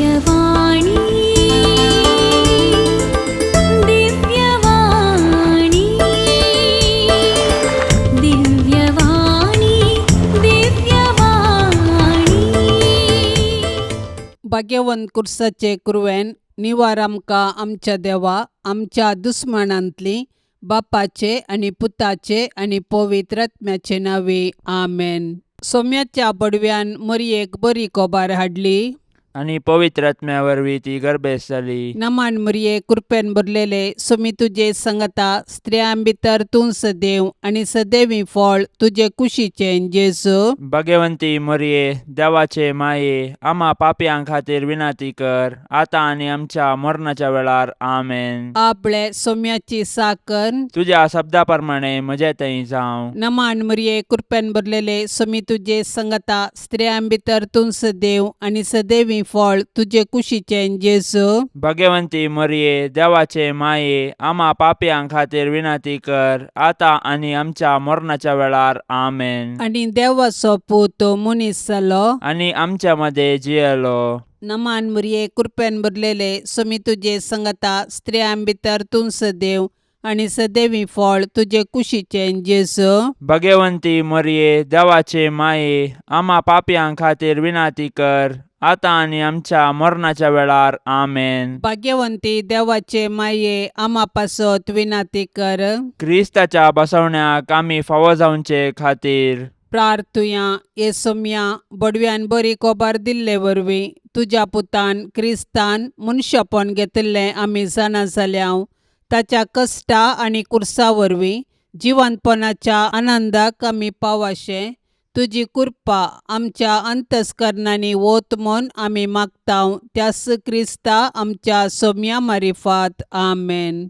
दिव्यवाणी, दिव्यवाणी, दिव्यवाणी, दिव्यवाणी. भाग्यवंत कुर्साचे कुरवेन निवार आमकां आमच्या देवा आमच्या दुस्मानांतली बापाचे आनी पुताचे आनी पवित्र आत्म्याचे नांवे आमेन. सोम्याच्या बडव्यान मरयेक बरी कोबार हाडली आनी पवित्र आत्म्या वरवीं ती गर्भेस्त जाली. नमान मरये, कृपेन भरलेले, सोमी तुजे संगता, स्त्रियां भितर तूं सदैव आनी सदैवी फळ तुजे कुशीचें जेजू. भगवंती मरये, देवाचे माये, आमा पापयां खातीर विनंती कर, आतां आनी आमच्या मरणाच्या वेळार. आमेन. आपले सोम्याची साकर. तुज्या शब्दा प्रमाणे म्हजे थंय जावं. नमान मरये, कृपेन भरलेले, सोमी तुजे संगता, स्त्रियां भितर तूं सदैव आनी सदैवी फळ तुजे कुशीचें जेजू. भगवंती मरये, देवाचे माये, आमा पापयां खातीर विनंती कर, आतां आनी आमच्या मरणाच्या वेळार. आमेन. आनी देवाचो पूत मनीस जालो आनी आमच्या मदें जियेलो. नमान मरये, कृपेन भरलेले, सोमी तुजे संगता, स्त्रियां भितर तूं सदैव आनी सदैवी फळ तुजे कुशीचें जेजू. भगवंती मरये, देवाचे माये, आमा पापयां खातीर विनंती कर, आतां आनी आमच्या मरणाच्या वेळार. आमेन. भाग्यवंती देवाचे माये, आमा पासत विनंती कर. क्रिस्ताच्या बसवण्याक आमी फावो जावचे खातीर प्रार्थुया. हे सोम्या, बडव्यान बरी कोबार दिल्ले वरवीं तुज्या पुतान क्रिस्तान मनशापण घेतिल्लें आमी जाणा जाल्या. ताच्या कश्टा आनी कुर्सा वरवीं जिवंतपणाच्या आनंदाक आमी पावाशें तुजी कृपा आमच्या अंतस्करणांनी वत म्हूण आमी मागता, त्यास क्रिस्ता आमच्या सोम्या मारिफात. आमेन.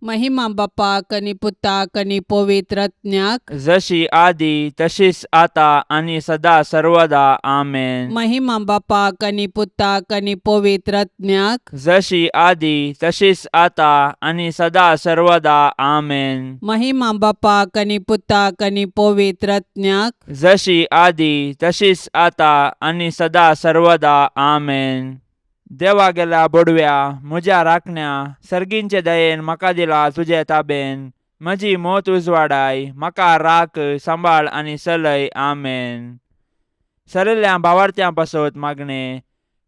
महिमा बापाक आनी पुताक आनी पवित्र आत्म्याक. जशी आदी तशीच आता आनी सदा सर्वदा. आमेन. महिमा बापाक आनी पुताक आनी पवित्र आत्म्याक. जशी आदी तशीच आता आनी सदा सर्वदा. आमेन. महिमा बापाक आनी पुताक आनी पवित्र आत्म्याक. जशी आदी तशीच आता आनी सदा सर्वदा. आमेन. देवा गेल्या बोडव्या, म्हज्या राखण्या, सर्गींचे दयेन म्हाका दिला तुजे ताबेन. म्हजी मोत उजवाडाय, म्हाका राख, सांबाळ आनी चलय. आमेन. सरिल्ल्या भावार्थ्यां पासत मागणें.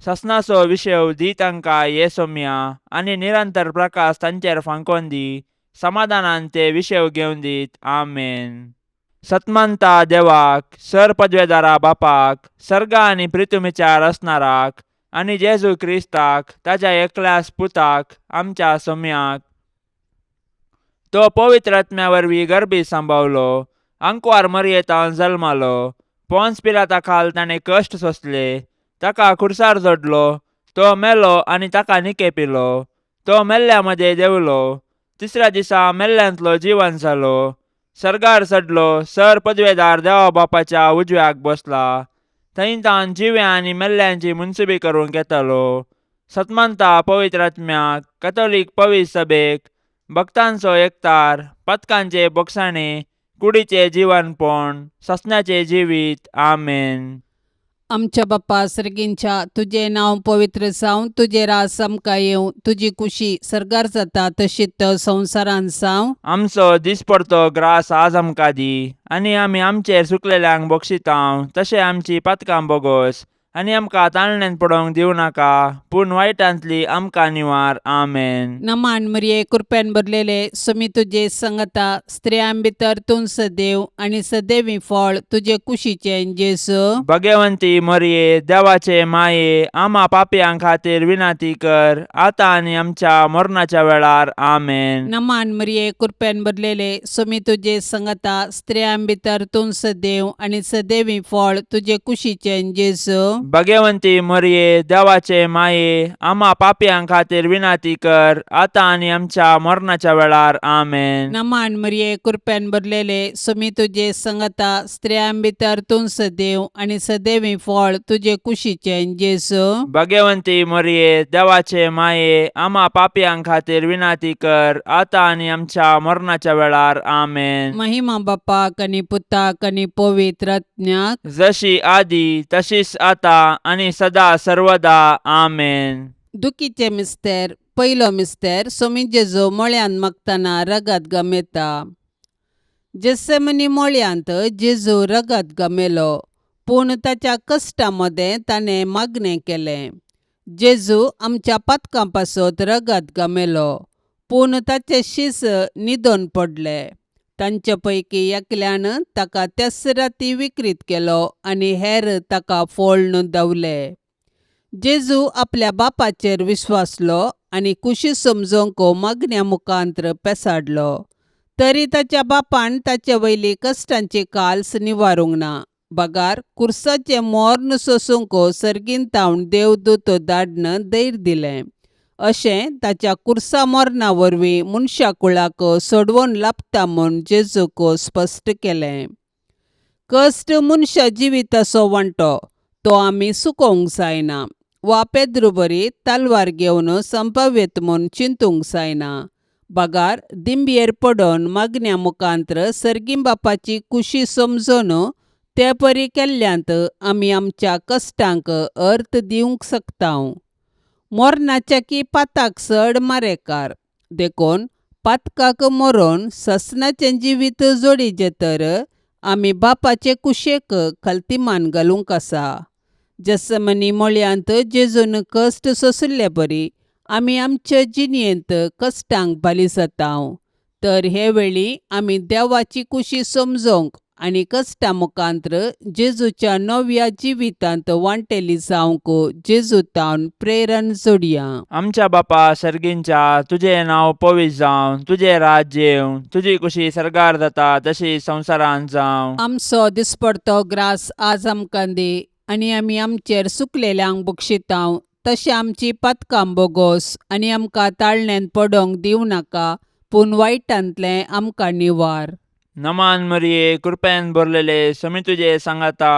ससनाचो विशेव दी तांकां ये सोम्या आनी निरंतर प्रकाश तांचेर फांकोन दी. समाधानान ते विशेव घेवन दीत. आमेन. सतमंता देवाक, सर पदवेदारा बापाक, सर्गा आनी प्रितुमीच्या रचणाराक आनी जेजू क्रिस्ताक ताच्या एकल्याच पुताक, आमच्या सोम्याक, तो पवित्र आत्म्या वरवीं गर्भी सांबावलो, आंकवार मरयेतान जल्मालो, पोन्स पिलाता खाल ताणें कश्ट सोंसले, ताका खुर्सार जोडलो, तो मेलो आनी ताका निकेपिलो, तो मेल्ल्या मदें देंवलो, तिसऱ्या दिसा मेल्ल्यांतलो जिवन जालो, सर्गार चडलो, सर पदवेदार देवा बापाच्या उजव्याक बसला, थंय तावन जिव्या आनी मेल्ल्यांची मुनसुबी करूंक येतालो. सतमंता पवित्र आत्म्याक, कथोलीक पवित्र सभेक, भक्तांचो एकतार, पथकांचे बोगसाणे, कुडीचे जिवनपण, ससण्याचे जिवीत. आमेन. आमच्या बाप्पा सर्गींच्या, तुजें नांव पवित्र जावं, तुजें राज आमकां येवं, तुजी कुशी सर्गार जाता तशीच संवसारांत जावं. आमचो दिसपडतो ग्रास आज आमकां दी आनी आमी आमचेर चुकलेल्यांक बक्षितांव तशें आमची पातकां बोगोस आनी आमकां ताळण्यांत पडोवंक दिवं नाका, पूण वायटांतली आमकां निवार. आमेन. नमान मरिये, कृपेन भरलेले, सुमी तुजे संगता, स्त्रियां भितर तूं सदैव आनी सदैवी फळ तुजे कुशीचें जेजू. भगवंती मरिये, देवाचे माये, आमा पापयां खातीर विनंती कर, आतां आनी आमच्या मरणाच्या वेळार. आमेन. नमान मरिये, कृपेन भरलेले, सुमी तुजे संगता, स्त्रियां भितर तूं सदैव आनी सदैवी फळ तुजे कुशीचें जेजू. भगवंती मरिये, देवाचे माये, आमा पापयां खातीर विनंती कर, आतां आनी आमच्या मरणाच्या वेळार. आमेन. नमान मरिये, कृपेन भरलेले, सुमी तुजे संगता, स्त्रियां भितर तूं सदैव आनी सदैवी फळ तुजे कुशीचें जेजू. भगवंती मरिये, देवाचे माये, आमा पापयां खातीर विनंती कर, आतां आनी आमच्या मरणाच्या वेळार. आमेन. महिमा बापाक आनी पुताक आनी पवित्र आत्म्याक. जशी आदी तशीच आता आतां आनी सदा सर्वदा. आमेन. दुखीचे मिस्तेर. पयलो मिस्तेर. सोमी जेजू मळ्यांत मागतना रगत गमेता. जेसेमनी मळ्यांत जेजू रगत गमेलो, पूण ताच्या कश्टा मदें ताणें मागणें केलें. जेजू आमच्या पातकां पासत रगत गमेलो, पूण ताचे शीस न्हिदोन पडले. तांचे पैकी एकल्यान ताका त्याच राती विक्रीत केलो आनी हेर ताका फोळ्ण धांवले. जेजू आपल्या बापाचेर विश्वासलो आनी कुशी समजोवंक मागण्या मुखांत्र पेसाडलो. तरी ताच्या बापान ताचे वयली कश्टांची काल्स निवारूंक ना, बगार कुर्साचें मोर्न सोसूंक सर्गीन तावन देवदूत धाडन धैर्य दिलें. अशें ताच्या कुर्सा मरणा वरवीं मनशा कुळाक सोडवण लाबता म्हूण जेजूक स्पश्ट केलें. कश्ट मनशा जिविताचो वांटो, तो आमी चुकोवंक जायना वा पेद्रू बरी तलवार घेवन संपाव्यत म्हूण चिंतूंक जायना, बगार दिंबयेर पडोन मागण्या मुखांत्र सर्गीं बापाची कुशी समजून ते परी केल्ल्यांत आमी आमच्या कश्टांक अर्थ दिवंक शकता. मरणाच्या की पाताक चड मारेकार, देखून पातकाक मरोन ससनाचें जिवीत जोडीचें तर आमी बापाचे कुशेक खलतीमान घालूंक आसा. जसमनी मळयांत जेजून कश्ट सोंशिल्ले बरी आमी आमचे जिणेंत कश्टांक बाली जाता. तर हे वेळी आमी देवाची कुशी समजोवंक आनी कश्टा मुखांत्र जेजूच्या नव्या जिवितांत वांटेली जावंक जेजू तावन प्रेरण जोडया. आमच्या बापा सर्गींच्या, तुजें नांव पवित्र जावं, तुजें राज्य येवं, तुजी कुशी सर्गार जाता तशी संवसारांत जावं. आमचो दिसपडतो ग्रास आज आमकां दी आनी आमी आमचेर सुकलेल्यांक बक्षितांव तशें आमची पातकां बोगोस आनी आमकां ताळण्यांत पडोंक दिवं नाका, पूण वायटांतलें आमकां निवार. नमान मरिये, कृपेन भरलेले, समी तुजे सांगाता,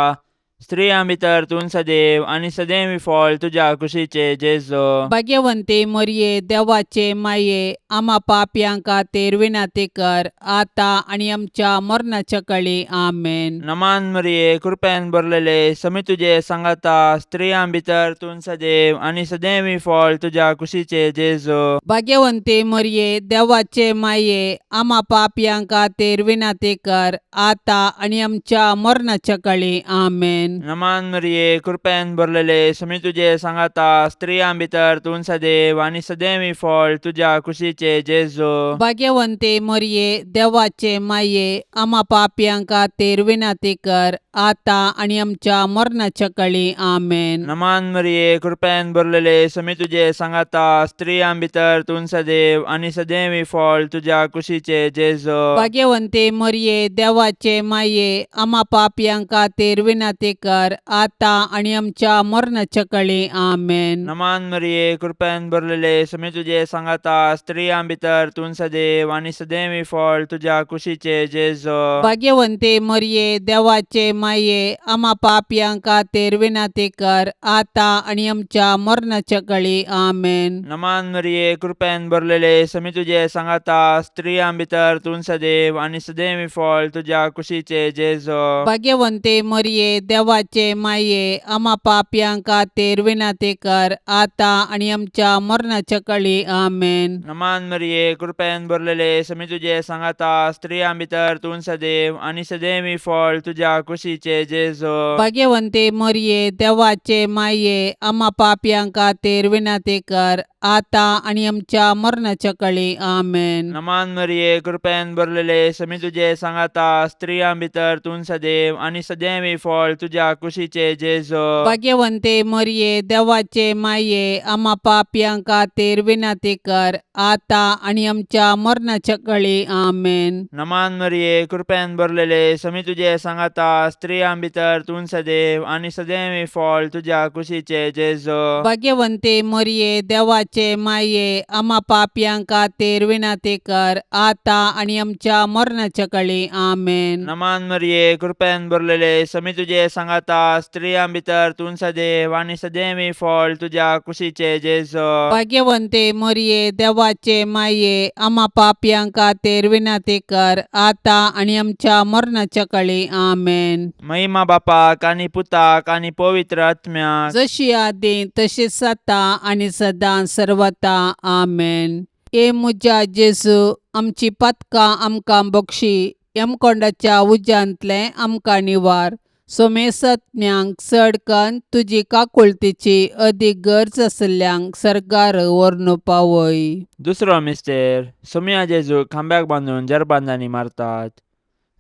स्त्रियां भितर तूं सदैव आनी सदैव फळ तुज्या कुशीचे जेजो. भाग्यवंती मरिये, देवाचे माये, आमा पापयां खातीर विनंती कर, आतां आनी आमच्या मरणाच्या कळी. आमेन. नमान मरिये, कृपेन भरलेले, समी तुजे सांगाता, स्त्रियां भितर तूं सदैव आनी सदैव फळ तुज्या कुशीचे जेजो. भाग्यवंती मरिये, देवाचे माये, आमा पापयां खातीर विनंती कर, आतां आनी आमच्या मरणाच्या कळी. आमेन. नमान मरिये, कृपेन भरलेले, समी तुजे सांगाता, स्त्रियां भितर तूं सदैव आनी सदैव फळ तुज्या कुशीचे जेजो. भाग्यवंती मरिये, देवाचे माये, आमा पापयां खातीर विनंती कर, आतां आनी आमच्या मरणाच्या कळी. आमेन. नमान मरिये, कृपेन भरलेले, समी तुजे सांगाता, स्त्रियां भितर तूं सदैव आनी सदैव फळ तुज्या कुशीचे जेजो. भाग्यवंती मरिये, देवाचे माये, आमा पापयां खातीर विनंती कर, आतां आनी आमच्या मरणाच्या कळी. आमेन. नमान मरिये, कृपेन भरलेले, समी तुजे सांगाता, स्त्रियां भितर तूं सदैव आनी सदैव फळ तुज्या कुशीचे जेजो. भाग्यवंती मरिये, देवाचे माये, आमा पापयां खातीर विनंती कर, आतां आनी आमच्या मरणाच्या कळी. आमेन. नमान मरिये, कृपेन भरलेले, समी तुजे सांगाता, स्त्रियां भितर तूं सदैव आनी सदैव फळ तुज्या कुशीचे जेजो. भाग्यवंती मरिये, देवाचे माये, आमा पापयां खातीर विनंती कर, आतां आनी आमच्या मरणाच्या कळी. आमेन. नमान मरिये, कृपेन भरलेले, समी तुजे सांगाता, स्त्रियां भितर तूं सदैव आनी सदैव फळ तुज्या कुशीचे जेजो. भाग्यवंती मरिये, देवाचे माये, आमा पापयां खातीर विनंती कर, आतां आनी आमच्या मरणाच्या कळी. आमेन. नमान मरिये, कृपेन भरलेले, समी तुजे सांगाता, स्त्रियां भितर तूं सदैव आनी सदैव फळ तुज्या कुशीचे जेजो. भाग्यवंती मरिये, देवाचे माये, आमा पापयां खातीर विनंती कर, आतां आनी आमच्या मरणाच्या कळी. आमेन. नमान मरिये, कृपेन भरलेले, समी तुजे सांगाता, स्त्रियां भितर तूं सदैव आनी सदैव फळ तुज्या कुशीचे जेजो. भाग्यवंती मरिये, देवाचे देवाचे माये आमा पापयां खातीर विनंती कर आतां आनी आमच्या मरणाच्या कळी. आमेन. नमान मरिये, कृपेन भरलेले, समी तुजे सांगाता, स्त्रियां भितर तूं सदैव आनी सदैवी फळ तुज्या कुशीचे जेजो. भाग्यवंते मोरये, देवाचे माये, आमा पापयां खातीर विनंती कर आतां आनी आमच्या मरणाच्या कळी. आमेन. महिमा बापाक आनी पुताक आनी पवित्र आत्म्याक. जशी आदी तशीच आतां आनी सदां सर्वता. आमेन. हे म्हज्या जेजू, आमची पातकां आमकां बक्षी, यमकोंडाच्या उज्यांतलें आमकां निवार, सोमेसत्म्यांक चड कन्न तुजी काकुळतीची अदीक गरज आशिल्ल्यांक सर्गार व्हरून पावय. दुसरो मिस्तेर. सोमया जेजूक खांब्याक बांदून जरबांदांनी मारतात.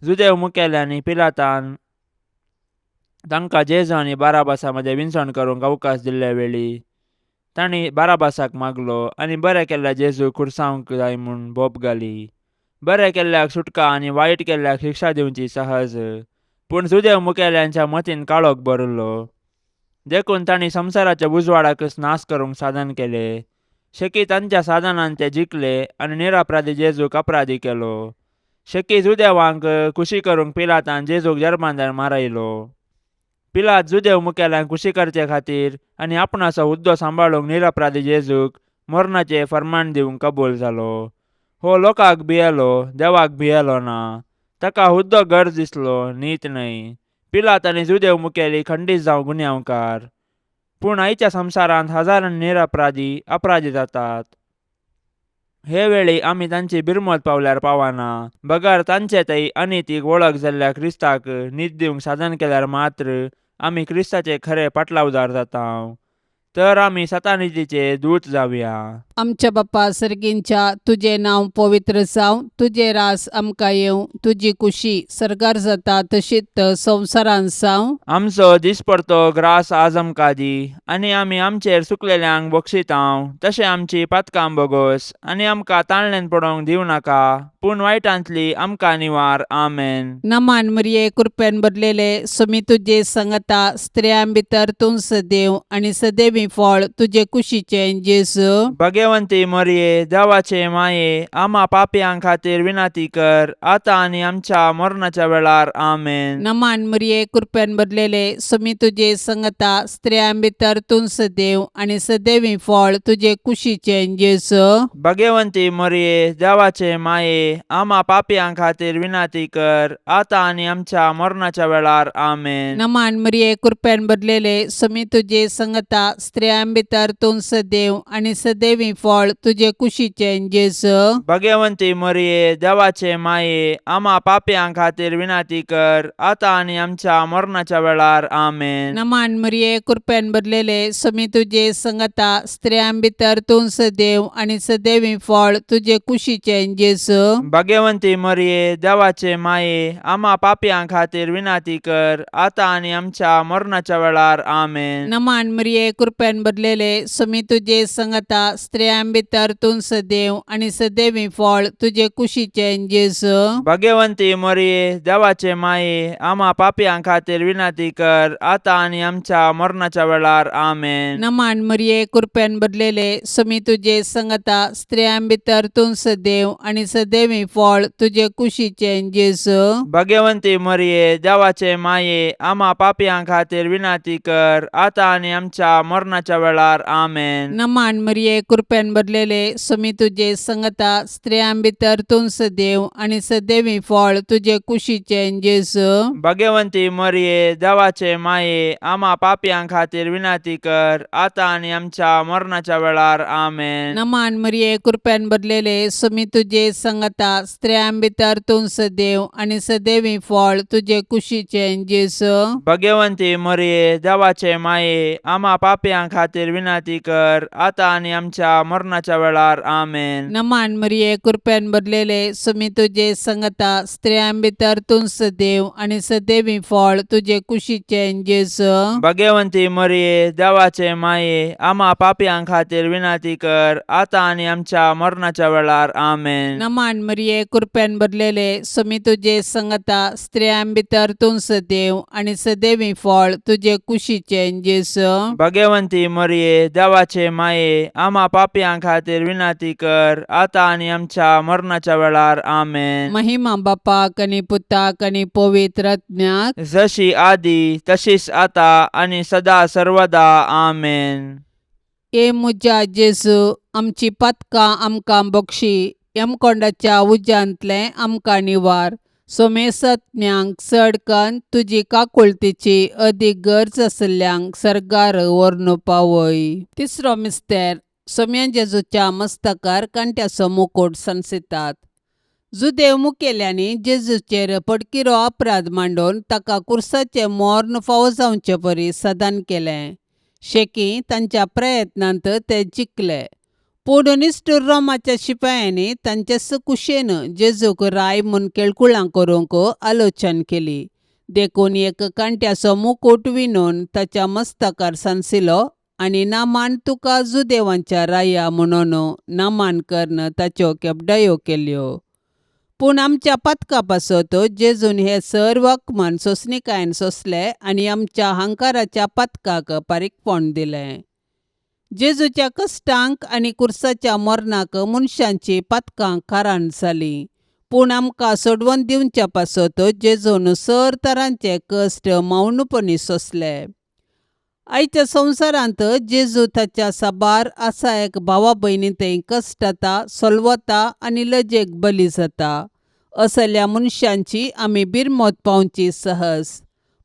जुदेव मुखेल्यांनी पिलातान तांकां जेजू आनी बाराबासा मदें विनसण करूंक अवकाश दिल्ले वेळी तांणी बाराबासाक मागलो आनी बरें केल्ल्या जेजूक खुर्सावंक जाय म्हूण बोब घाली. बरें केल्ल्याक सुटका आनी वायट केल्ल्याक शिक्षा दिवची सहज, पूण जुदेव मुखेल्यांच्या मतीन काळोख भरिल्लो, देखून तांणी संवसाराच्या उजवाडाकच नाश करूंक साधन केलें. शेकी तांच्या साधनान ते जिखले आनी निरपराधी जेजूक अपराधी केलो. शेकी जुदेवांक खुशी करूंक पिलातान जेजूक जर्मांदार मारयलो. पिलात जुदेव मुखेल्यांक खुशी करचे खातीर आनी आपणाचो हुद्दो सांबाळूंक निरपराधी जेजूक मरणाचें फर्मान दिवंक कबूल जालो. हो लोकांक भियेलो, देवाक भियेलो ना. ताका हुद्दो गरज दिसलो, नीत न्हय. पिलात आनी जुदेव मुखेली खंडीत जावं गुन्यांवकार. पूण आयच्या संवसारांत हजारांनी निरपराधी अपराधी जातात. हे वेळी आमी तांची बिरमत पावल्यार पावना, बगर तांचे थंय अनितीक वळख जाल्ल्या क्रिस्ताक नीत दिवंक साधन केल्यार मात्र आमी क्रिस्ताचे खरे पाटलावदार जाता. तर आमी सतानितीचे दूत जावया. आमच्या बाप्पा सर्गींच्या, तुजें नांव पवित्र जावं, तुजें रास आमकां येवं, तुजी कुशी सर्गार जाता तशीच संवसारांत जावं. आमचो दिसपडतो ग्रास आज आमकां दी, आनी आमी आमचेर चुकलेल्यांक बक्षितांव तशें आमची पातकां बोगोस, आनी आमकां ताळणेन पडोवंक दिवं नाका, पूण वायटांतली आमकां निवार. आमेन. नमान मरिये, कृपेन भरलेले, सुमी तुजे संगता, स्त्रियां भितर तूं सदैव आनी सदैवी फळ तुजे कुशीचें जेजू. भगवंती मरिये, देवाचे माये, आमा पापयां खातीर विनंती कर आतां आनी आमच्या मरणाच्या वेळार. आमेन. नमान मरिये, कृपेन भरलेले, सुमी तुजे संगता, स्त्रियां भितर तूं सदैव आनी सदैवी फळ तुजे कुशीचें जेजू. भगवंती मरिये, देवाचे माये, आमा पापयां खातीर विनंती कर आतां आनी आमच्या मरणाच्या वेळार. आमेन. नमान मरिये, कृपेन भरलेले, सुमी तुजे संगता, स्त्रियां भितर तूं सदैव आनी सदैवी फळ तुजे कुशीचें जेजू. भगवंती मरिये, देवाचे माये, आमा पापयां खातीर विनंती कर आतां आनी आमच्या मरणाच्या वेळार. आमेन. नमान मरिये, कृपेन भरलेले, सुमी तुजे संगता, स्त्रियां भितर तूं सदैव आनी सदैवी फळ तुजे कुशीचें जेजू. भगवंती मरिये, देवाचे माये, आमा पापयां खातीर विनंती कर आतां आनी आमच्या मरणाच्या वेळार. आमेन. नमान मरिये, कृपेन भरलेले, सुमी तुजे संगता, स्त्रियां भितर तूं सदैव आनी सदैवी फळ तुजे कुशीचें जेजू. भगवंती मरिये, देवाचे माये, आमा पापयां खातीर विनंती कर आतां आनी आमच्या मरणाच्या वेळार. आमेन. नमान मरिये, कृपेन भरलेले, सुमी तुजे संगता, स्त्रियां भितर तूं सदैव आनी सदैवी फळ तुजे कुशीचें जेजू. भगवंती मरिये, देवाचे माये, आमा पापयां खातीर विनंती कर आतां आनी आमच्या मरणाच्या वेळार. आमेन. नमान मरिये, कृपेन भरलेले, सुमी तुजे संगता, स्त्रियां भितर तूं सदैव आनी सदैवी फळ तुजे कुशीचें जेजू. भगवंती मरिये, देवाचे माये, आमा पापयां खातीर विनंती कर आतां आनी आमच्या मरणाच्या वेळार. आमेन. नमान मरिये, कृपेन भरलेले, सुमी तुजे संगता, स्त्रियां भितर तूं सदैव आनी सदैवी फळ तुजे कुशीचें जेजू. भगवंती मरिये, देवाचे माये, आमा पापयां खातीर विनंती कर आतां आनी आमच्या मरणाच्या वेळार. आमेन. नमान मरिये, कृपेन भरलेले, सुमी तुजे संगता, स्त्रियां भितर तूं सदैव आनी सदैवी फळ तुजे कुशीचें जेजू. भगवंती मरिये, देवाचे माये, आमा पापयां खातीर विनंती कर आतां आनी आमच्या मरणाच्या वेळार. आमेन. नमान मरिये, कृपेन भरलेले, सुमी तुजे संगता, स्त्रियां भितर तूं सदैव आनी सदैवी फळ तुजे कुशीचें जेजू. भगवंती भाग्यवंती मरिये देवाचे माये आमा पापयां खातीर विनंती कर आतां आनी आमच्या मरणाच्या वेळार. आमेन. महिमा बापाक आनी पुताक आनी पवित्र आत्म्याक. जशी आदी तशीच आता आनी सदा सर्वदा. आमेन. ए म्हज्या जेजू, आमची पातकां आमकां बक्षी, यमकोंडाच्या उज्यांतलें आमकां निवार, सोमेसत्म्यांक चड कन्न तुजी काकुळतीची अदीक गरज आशिल्ल्यांक सर्गार व्हरून पावय. तिसरो मिस्तेर. सोम्या जेजूच्या मस्तकार कांट्याचो मुकूट सांसितात. जुदेव मुखेल्यांनी जेजूचेर पडकिरो अपराध मांडून ताका कुर्साचें मर्ण फावो जावचे परी सदान केलें. शेकी तांच्या प्रयत्नांत ते जिखले, पूण निश्ठूर रोमाच्या शिपायांनी तांचे कुशेन जेजूक राय म्हूण केळकुळां करूंक आलोचन केली. देखून एक कांट्याचो मुकूट विणून ताच्या मस्तकार सांसिलो आनी नामान तुका जुदेवांच्या राया म्हणून नामान करून ताच्यो केपडायो केल्यो. पूण आमच्या पातका पासत जेजून हे सर्व अपमान सोंसणीकायेन सोंसले आनी आमच्या हंकाराच्या पातकाक पारीकपण दिलें. जेजूच्या कश्टांक आनी कुर्साच्या मरणाक मनशांची पातकां कारण जालीं, पूण आमकां सोडवून दिवच्या पासत जेजून सर तरांचे कश्ट मौनपणी सोंसले. आयच्या संवसारांत जेजू ताच्या साबार आसा एक भावा भयणी थंय कश्टता, सोलवता आनी लजेक बली जाता. असल्या मनशांची आमी बिरमत पावची सहज,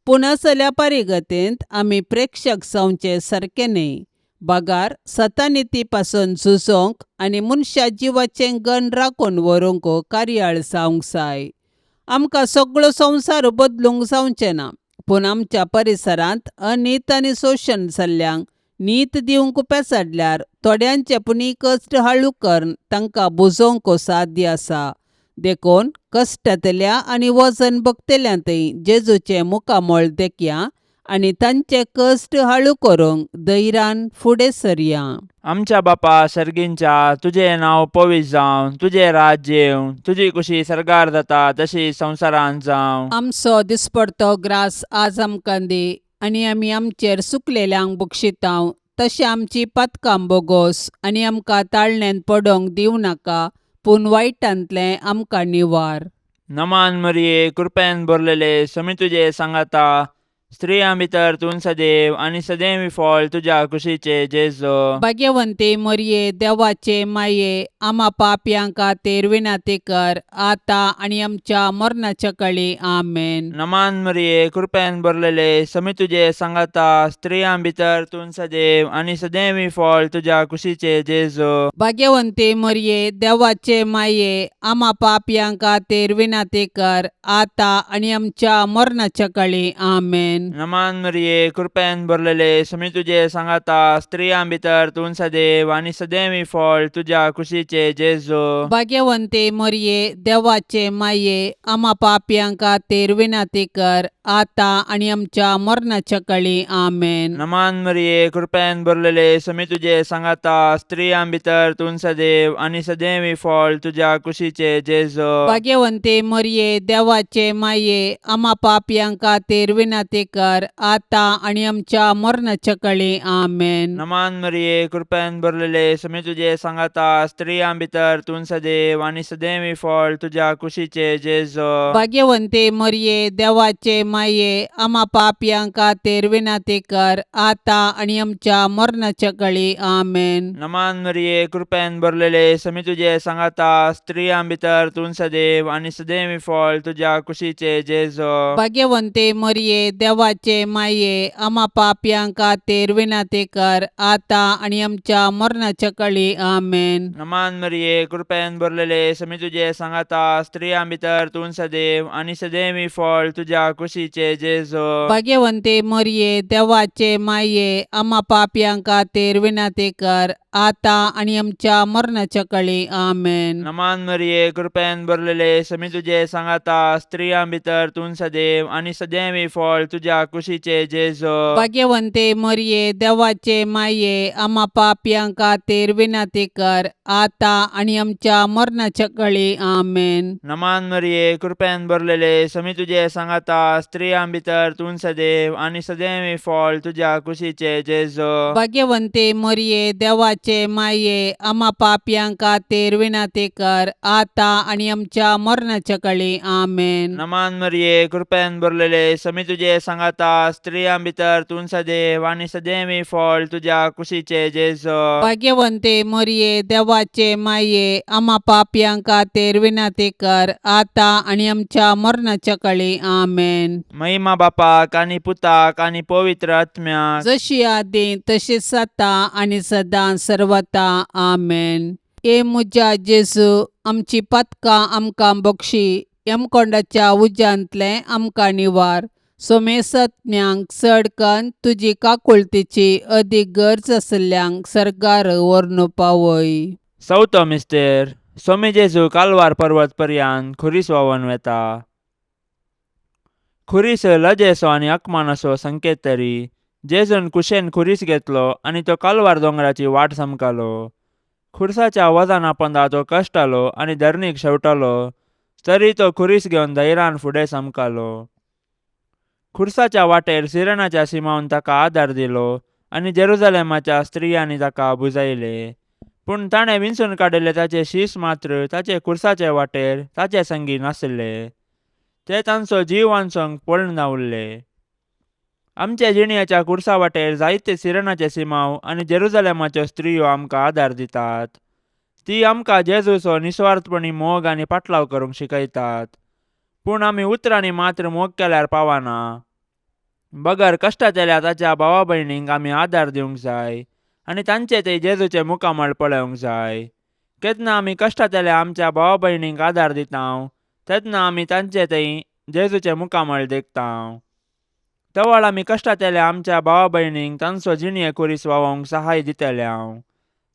पूण असल्या परिगतेंत आमी प्रेक्षक जावचे सारकें न्हय, बगार सतानिती पासून झुजोंक आनी मनशा जिवाचें गण राखून व्हरूंक कार्याळ जावंक जाय. आमकां सगळो संवसार बदलूंक जावचें ना, पूण आमच्या परिसरांत अनीत आनी शोशण जाल्ल्यांक नीत दिवंक पेसाडल्यार थोड्यांचे पुणी कश्ट हाळू करून तांकां बुजोवंक साध्य आसा. देखून कश्टांतल्या आनी वजन भोगतल्या थंय जेजूचें मुखामळ देखया आनी तांचे कश्ट हाळू करूंक धैर्यान फुडें सरया. आमच्या बापा सर्गींच्या, तुजें नांव पवित्र जावं, तुजें राज्य येवं, तुजी कुशी सर्गार जाता तशी संवसारांत जावं. आमचो दिसपडतो ग्रास आज आमकां दी आनी आमी आमचेर सुकलेल्यांक बक्षितांव तशें आमची पातकां बोगोस आनी आमकां ताळण्यांत पडोंक दिवं नाका, पूण वायटांतलें आमकां निवार. नमान मरिये, कृपेन भरलेले, समी तुजे सांगाता, स्त्रियां भितर तूं सदैव आनी सदैव फळ तुज्या कुशीचे जेजो. भाग्यवंती मरिये, देवाचे माये, आमा पापयां खातीर विनंती कर आतां आनी आमच्या मरणाच्या कळी. आमेन. नमान मरिये, कृपेन भरलेले, समी तुजे सांगाता, स्त्रियां भितर तूं सदैव आनी सदैव फळ तुज्या कुशीचे जेजो. भाग्यवंती मरिये, देवाचे माये, आमा पापयां खातीर विनंती कर आतां आनी आमच्या मरणाच्या कळी. आमेन. नमान मरिये, कृपेन भरलेले, समी तुजे सांगाता, स्त्रियां भितर तूं सदैव आनी सदैव फळ तुज्या कुशीचे जेजो. भाग्यवंती मरिये, देवाचे माये, आमा पापयां खातीर विनंती कर आतां आनी आमच्या मरणाच्या कळी. आमेन. नमान मरिये, कृपेन भरलेले, समी तुजे सांगाता, स्त्रियां भितर तूं सदैव आनी सदैव फळ तुज्या कुशीचे जेजो. भाग्यवंती मरिये, देवाचे माये, आमा पापयां खातीर विनंती कर आतां आनी आमच्या मरणाच्या कळी. आमेन. नमान मरिये, कृपेन भरलेले, समी तुजे सांगाता, स्त्रियां भितर तूं सदैव आनी सदैव फळ तुज्या कुशीचे जेजो. भाग्यवंती मरिये, देवाचे माये, आमा पापयां खातीर विनंती कर आतां आनी आमच्या मरणाच्या कळी. आमेन. नमान मरिये, कृपेन भरलेले, समी तुजे सांगाता, स्त्रियां भितर तूं सदैव आनी सदैव फळ तुज्या कुशीचे जेजो. भाग्यवंती मरिये, देवाचे माये, आमा पापयां खातीर विनंती कर आतां आनी आमच्या मरणाच्या कळी. आमेन. नमान मरिये, कृपेन भरलेले, समी तुजे सांगाता, स्त्रियां भितर तूं सदैव आनी सदैव फळ तुज्या कुशीचे जेजो. भाग्यवंती मरिये, देवाचे माये, आमा पापयां खातीर विनंती कर आतां आनी आमच्या मरणाच्या कळी. आमेन. नमान मरिये, कृपेन भरलेले, समी तुजे सांगाता, स्त्रियां भितर तूं सदैव आनी सदैव फळ तुज्या तुज्या कुशीचे जेजो. भाग्यवंते मरये, देवाचे माये, आमा पापयां खातीर विनंती कर, आतां आनी आमच्या मरणाच्या कळी. आमेन. नमान मरिये, कृपेन भरलेले, समी तुजे सांगाता, स्त्रियां भितर तूं सदैव आनी सदैव फळ तुज्या कुशीचे जेजो. भाग्यवंते मरये, देवाचे माये, आमा पापयां खातीर विनंती कर, आतां आनी आमच्या मरणाच्या कळी. आमेन. नमान मरिये, कृपेन भरलेले, समी तुजे सांगाता, स्त्रियां भितर तूं सदैव आनी सदैव फळ तुज्या कुशीचे जेजो. भाग्यवंते मरये, देवाचे माये, आमा पापयां खातीर विनंती कर, आतां आनी आमच्या मरणाच्या कळी. आमेन. महिमा बापाक आनी पुताक आनी पवित्र आत्म्याक. जशी आदी तशीच आतां आनी सदां सर्वता. आमेन. ए म्हज्या जेजू, आमची पातकां आमकां बक्षी, यमकोंडाच्या उज्यांतलें आमकां निवार, सोमेसत्म्यांक चड कन्न तुजी काकुळतीची अदीक गरज आशिल्ल्यांक सर्गार व्हरून पावय. चवथो मिस्तेर. सोमी जेजू कालवार पर्वत पर्यान खुरीस व्हांवन वेता. खुरीस लजेचो आनी अकमानाचो संकेत तरी जेजून कुशेन खुरीस घेतलो आनी तो कालवार दोंगराची वाट समकालो. खुरसाच्या वजना पोंदा तो कश्टालो आनी धरणीक शेवटालो, तरी तो खुरीस घेवन धैर्यान फुडें समकालो. खुरसाच्या वाटेर सिरणाच्या सिमावन ताका आदार दिलो आनी जेरुजलेमाच्या स्त्रियांनी ताका बुजायले. पूण ताणें विंचून काडिल्ले ताचे शीस मात्र ताचे खुरसाचे वाटेर ताचे संगी नासले. ते तांचो जीव वांचोवंक पळून उरले. आमच्या जिणयाच्या खुरसा वाटेर जायते सिरणाचे सिमाव आनी जेरुजलेमाच्यो स्त्रियो आमकां आदार दितात. ती आमकां जेजूचो निस्वार्थपणी मोग आनी पाटलाव करूंक शिकयतात. पूण आमी उतरांनी मात्र मोग केल्यार पावना, बगर कश्टांतल्या ताच्या भावा भयणींक आमी आदार दिवंक जाय आनी तांचे ते जेजूचे मुखामळ पळोवंक जाय. केन्ना आमी कश्टांतल्या आमच्या भावा भयणींक आदार दिता तेन्ना आमी तांचे थंय जेजूचे मुखामळ देखता. तवळ आमी कश्टांतल्या आमच्या भावा भयणींक तांचो जिणये खुरीस व्हांवोवंक सहाय दितले.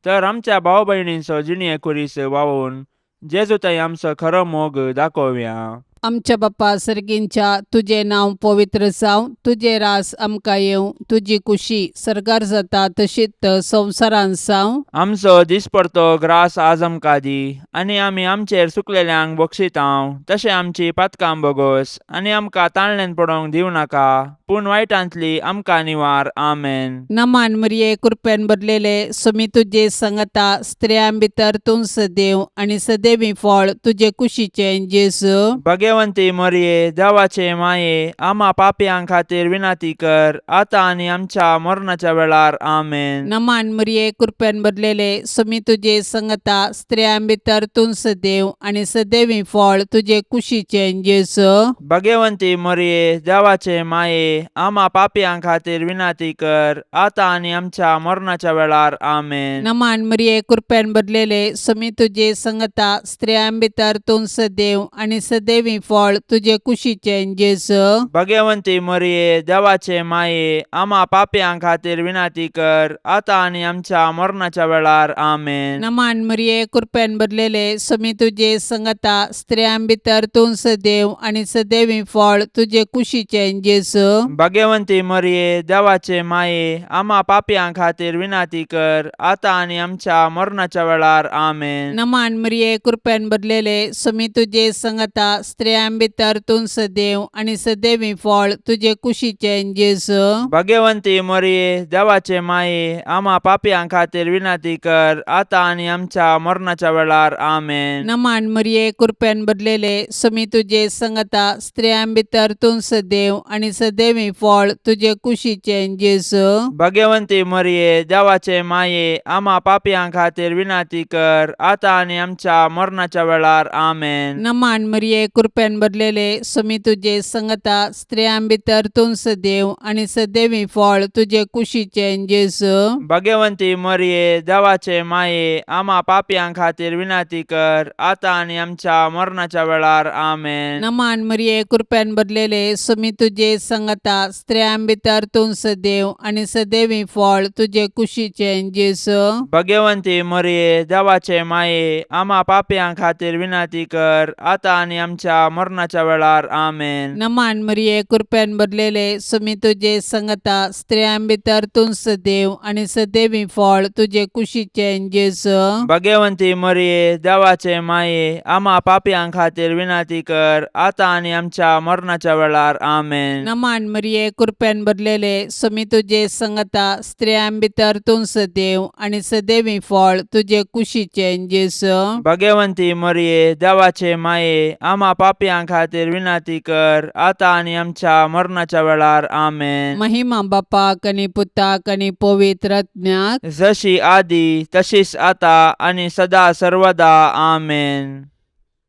तर आमच्या भाव भयणींचो जिणये खुरीस व्हांवोवन जेजू थंय आमचो खरो मोग दाखोवया. आमच्या बाप्पा सर्गींच्या, तुजें नांव पवित्र जावं, तुजें रास आमकां येवं, तुजी कुशी सर्गार जाता तशीच संवसारांत जावं. आमचो दिसपडतो ग्रास आज आमकां दी आनी आमी आमचेर सुकलेल्यांक बक्षितांव तशें आमची पातकां बोगोस आनी आमकां ताळण्यान पडोवंक दिवं नाका, पूण वायटांतली आमकां निवार. आमेन. नमान मरिये, कृपेन भरलेले, सुमी तुजे संगता, स्त्रियां भितर तूं सदैव आनी सदैवी फळ तुजे कुशीचें जेजू. भगवंती मरिये, देवाचे माये, आमा पापयां खातीर विनंती कर, आतां आनी आमच्या मरणाच्या वेळार. आमेन. नमान मरिये, कृपेन भरलेले, सुमी तुजे संगता, स्त्रियां भितर तूं सदैव आनी सदैवी फळ तुजे कुशीचें जेजू. भगवंती मरिये, देवाचे माये, आमा पापयां खातीर विनंती कर, आतां आनी आमच्या मरणाच्या वेळार. आमेन. नमान मरिये, कृपेन भरलेले, सुमी तुजे संगता, स्त्रियां भितर तूं सदैव आनी सदैवी फळ तुजे कुशीचें जेजू. भगवंती मरिये, देवाचे माये, आमा पापयां खातीर विनंती कर, आतां आनी आमच्या मरणाच्या वेळार. आमेन. नमान मरिये, कृपेन भरलेले, सुमी तुजे संगता, स्त्रियां भितर तूं सदैव आनी सदैवी फळ तुजे कुशीचें जेजू. भगवंती मरिये, देवाचे माये, आमा पापयां खातीर विनंती कर, आतां आनी आमच्या मरणाच्या वेळार. आमेन. नमान मरिये, कृपेन भरलेले, सुमी तुजे संगता, स्त्रियां भितर तूं सदैव आनी सदैवी फळ तुजे कुशीचें जेजू. भगवंती मरिये, देवाचे माये, आमा पापयां खातीर विनंती कर, आतां आनी आमच्या मरणाच्या वेळार. आमेन. नमान मरिये, कृपेन भरलेले, सुमी तुजे संगता, स्त्रियां भितर तूं सदैव आनी सदैवी फळ तुजे कुशीचें जेजू. भगवंती मरिये, देवाचे माये, आमा पापयां खातीर विनंती कर, आतां आनी आमच्या मरणाच्या वेळार. आमेन. नमान मरिये, कृपेन भरलेले, सुमी तुजे संगता, स्त्रियां भितर तूं सदैव आनी सदैवी फळ तुजे कुशीचें जेजू. भगवंती मरिये, देवाचे माये, आमा पापयां खातीर विनंती कर, आतां आनी आमच्या मरणाच्या वेळार. आमेन. नमान मरिये, कृपेन भरलेले, सुमी तुजे संगता, स्त्रियां भितर तूं सदैव आनी सदैवी फळ तुजे कुशीचें जेजू. भगवंती मरिये, देवाचे माये, आमा पापयां खातीर विनंती कर, आतां आनी आमच्या आमच्या मरणाच्या वेळार. आमेन. नमान मरिये, कृपेन भरलेले, सुमी तुजे संगता, स्त्रियां भितर तूं सदैव आनी सदैवी फळ तुजे कुशीचें जेजू. भगवंती मरिये, देवाचे माये, आमा पापयां खातीर विनंती कर, आतां आनी आमच्या मरणाच्या वेळार. आमेन. नमान मरिये, कृपेन भरलेले, सुमी तुजे संगता, स्त्रियां भितर तूं सदैव आनी सदैवी फळ तुजे कुशीचें जेजू. भगवंती मरिये, देवाचे माये, आमा पापयां खातीर विनंती कर, आतां आनी आमच्या मरणाच्या वेळार. आमेन. महिमा बापाक आनी पुताक आनी पवित्र आत्म्याक. जशी आदी तशीच आता आनी सदा सर्वदा. आमेन.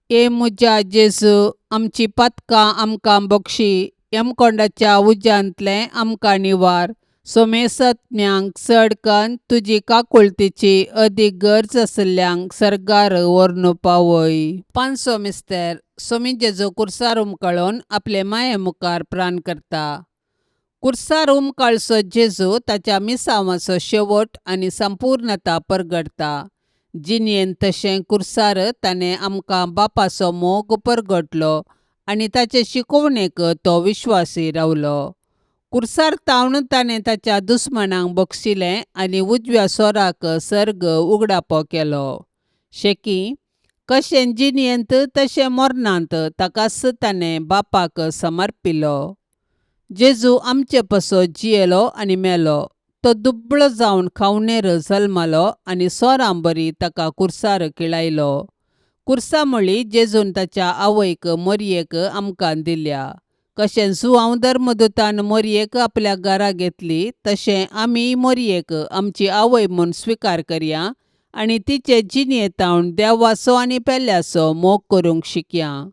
ए म्हज्या जेजू, आमची पातकां आमकां बक्षी, यमकोंडाच्या उज्यांतलें आमकां निवार, सोमेसत्म्यांक चड कन्न तुजी काकुळतीची अदीक गरज आशिल्ल्यांक सर्गार व्हरून पावय. पांचवो मिस्तेर. सोमी जेजू कुर्सार उमकळून आपले माये मुखार प्राण करता. कुर्सार उमकाळचो जेजू ताच्या मिसांवाचो शेवट आनी संपूर्णता परगटता. जिणेंत तशें कुर्सार ताणें आमकां बापाचो मोग परगटलो आनी ताचे शिकोवणेक तो विश्वासी रावलो. कुर्सार तावन ताणें ताच्या दुस्मानांक बक्षिलें आनी उजव्या सोराक सर्ग उगडापो केलो. शेकी कशें जिणेंत तशें मरणांत ताकाच ताणें बापाक समर्पिलो. जेजू आमचे पासत जियेलो आनी मेलो. तो दुबळो जावन खावणेर जल्मलो आनी सोरां बरी ताका कुर्सार किळायलो. कुर्सा म्हळी जेजून ताच्या आवयक मोरयेक आमकां दिल्या. कशें जुआंव धर्मदूतान मोरयेक आपल्या घरा घेतली तशें आमी मोरयेक आमची आवय म्हूण स्विकार करया आनी तिचे जिणेंत देवाचो आनी पेल्याचो मोग करूंक शिकया.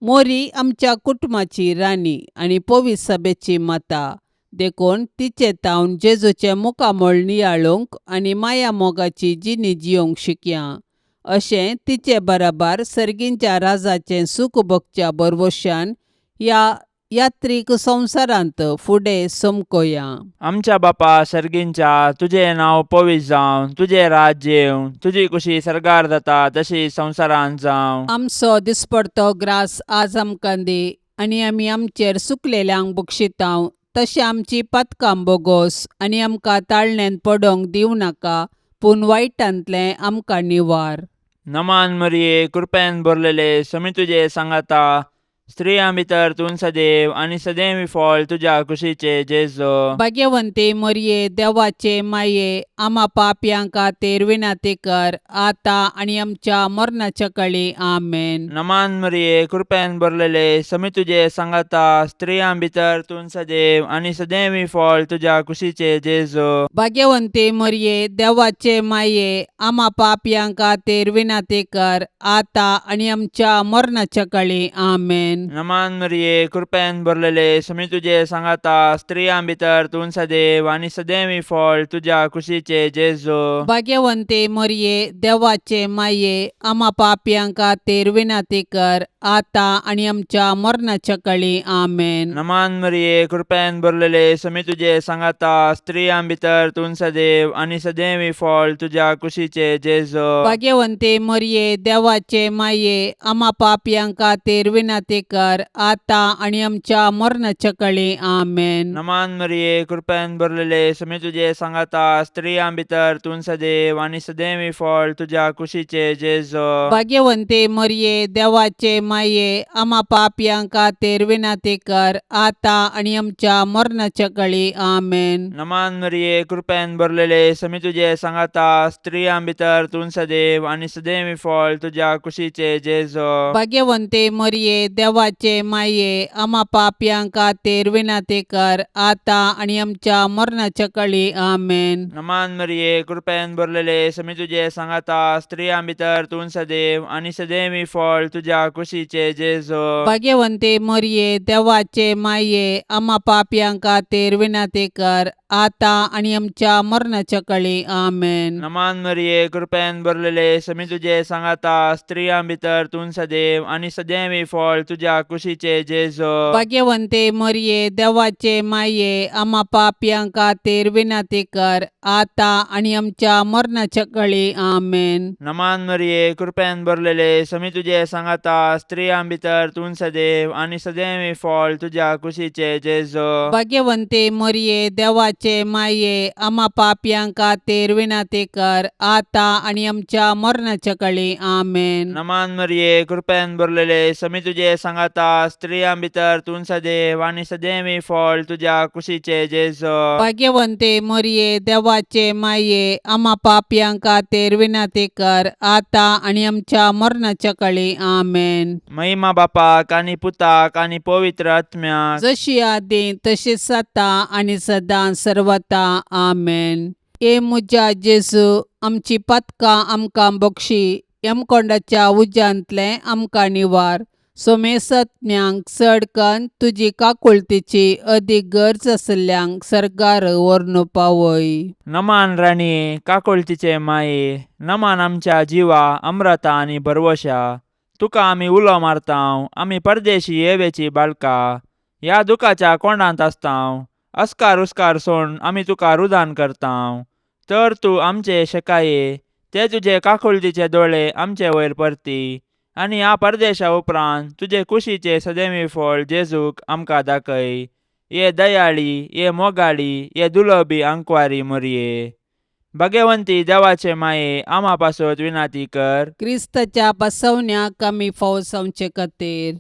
मोरी आमच्या कुटुंबाची राणी आनी पवित्र सभेची माता, देखून तिचे तावन जेजूचें मुखामळ नियाळूंक आनी माया मोगाची जिणी जियोंक शिकया. अशें तिचे बराबर सर्गींच्या राजाचें सूख भोगच्या भरवशान ह्या यात्रीक संवसारांत फुडें समकोया. आमच्या बापा सर्गींच्या, तुजें नांव पवित्र जावं, तुजें राज्य येवं, तुजी कुशी सर्गार जाता तशी संवसारांत जावं. आमचो दिसपडतो ग्रास आज आमकां दी आनी आमी आमचेर सुकलेल्यांक बक्षितांव तशें आमची पातकां बोगोस आनी आमकां ताळण्यांत पडोंक दिवं नाका, पूण वायटांतलें आमकां निवार. नमान मरिये, कृपेन भरलेले, समी तुजे सांगाता, स्त्रियां भितर तूं सदैव आनी सदैव फळ तुज्या कुशीचे जेजू. भाग्यवंती मरिये, देवाचे माये, आमा पापयां खातीर विनंती कर, आतां आनी आमच्या मरणाच्या कळी. आमेन. नमान मरिये, कृपेन भरलेले, समी तुजे सांगाता, स्त्रियां भितर तूं सदैव आनी सदैव फळ तुज्या कुशीचे जेजू. भाग्यवंती मरिये, देवाचे माये, आमा पापयां खातीर विनंती कर, आतां आनी आमच्या मरणाच्या कळी. आमेन. नमान मरिये, कृपेन भरलेले, समी तुजे सांगाता, स्त्रियां भितर तूं सदैव आनी सदैव फळ तुज्या कुशीचे जेजू. भाग्यवंती मरिये, देवाचे माये, आमा पापयां खातीर विनंती कर, आतां आनी आमच्या मरणाच्या कळी. आमेन. नमान मरिये, कृपेन भरलेले, समी तुजे सांगाता, स्त्रियां भितर तूं सदैव आनी सदैव फळ तुज्या कुशीचे जेजू. भाग्यवंती मरिये, देवाचे माये, आमा पापयां खातीर विनंती कर, आतां आनी आमच्या मरणाच्या कळी. आमेन. नमान मरिये, कृपेन भरलेले, समी तुजे सांगाता, स्त्रियां भितर तूं सदैव आनी सदैव फळ तुज्या कुशीचे जेजू. भाग्यवंती मरिये, देवाचे माये, आमा पापयां खातीर विनंती कर, आतां आनी आमच्या मरणाच्या कळी. आमेन. नमान मरिये, कृपेन भरलेले, समी तुजे सांगाता, स्त्रियां भितर तूं सदैव आनी सदैव फळ तुज्या कुशीचे जेजू. भाग्यवंती मरिये, देवाचे माये, आमा पापयां खातीर विनंती कर, आतां आनी आमच्या मरणाच्या कळी. आमेन. नमान मरिये, कृपेन भरलेले, समी तुजे सांगाता, स्त्रियां भितर तूं सदैव आनी सदैव फळ तुज्या कुशीचे जेजू. भाग्यवंती मरिये, देवाचे माये, आमा पापयां खातीर विनंती कर, आतां आनी आमच्या मरणाच्या कळी. आमेन. नमान मरिये, कृपेन भरलेले, समी तुजे सांगाता, स्त्रियां भितर तूं सदैव आनी सदैव फळ तुज्या तुज्या कुशीचे जेजो. भाग्यवंते मरये, देवाचे माये, आमा पापयां खातीर विनंती कर, आतां आनी आमच्या मरणाच्या कळी. आमेन. नमान मरिये, कृपेन भरलेले, समी तुजे सांगाता, स्त्रियां भितर तूं सदैव आनी सदैव फळ तुज्या कुशीचे जेजो. भाग्यवंते मरये, देवाचे माये, आमा पापयां खातीर विनंती कर, आतां आनी आमच्या मरणाच्या कळी. आमेन. नमान मरिये, कृपेन भरलेले, समी तुजे सांगाता, स्त्रियां भितर तूं सदैव आनी सदैव फळ तुज्या कुशीचे जेजो. भाग्यवंते मरये, देवाचे माये, आमा पापयां खातीर विनंती कर, आतां आनी आमच्या मरणाच्या कळी. आमेन. महिमा बापाक आनी पुताक आनी पवित्र आत्म्याक. जशी आदी तशीच आतां आनी सदां सर्वता. आमेन. ए म्हज्या जेजू, आमची पातकां आमकां बक्षी, यमकोंडाच्या उज्यांतलें आमकां निवार, सोमेसत्म्यांक चड कन्न तुजी काकुळतीची अदीक गरज आशिल्ल्यांक सर्गार व्हरून पावय. नमान राणये, काकुळतीचे माये, नमान आमच्या जिवा अम्रता आनी भरवशा, तुका आमी उलो मारतांव, आमी परदेशी येवेची बाळका ह्या दुखाच्या कोंडांत आसतांव, अस्कार उस्कार सोड आमी तुका रुदान करतांव, तर तूं आमचे शेकाये ते तुजे काकुळतीचे दोळे आमचे वयर परती आनी ह्या परदेशा उपरांत तुजे कुशीचे सदैवी फळ जेजूक आमकां दाखय. ये दयाळी, ये मोगाळी, ये दुलबी आंकवारी मोरये, भगवंती देवाचे माये, आमा पासत विनाती कर. क्रिस्ताच्या बसवण्याक आमी फावो जावचे खातीर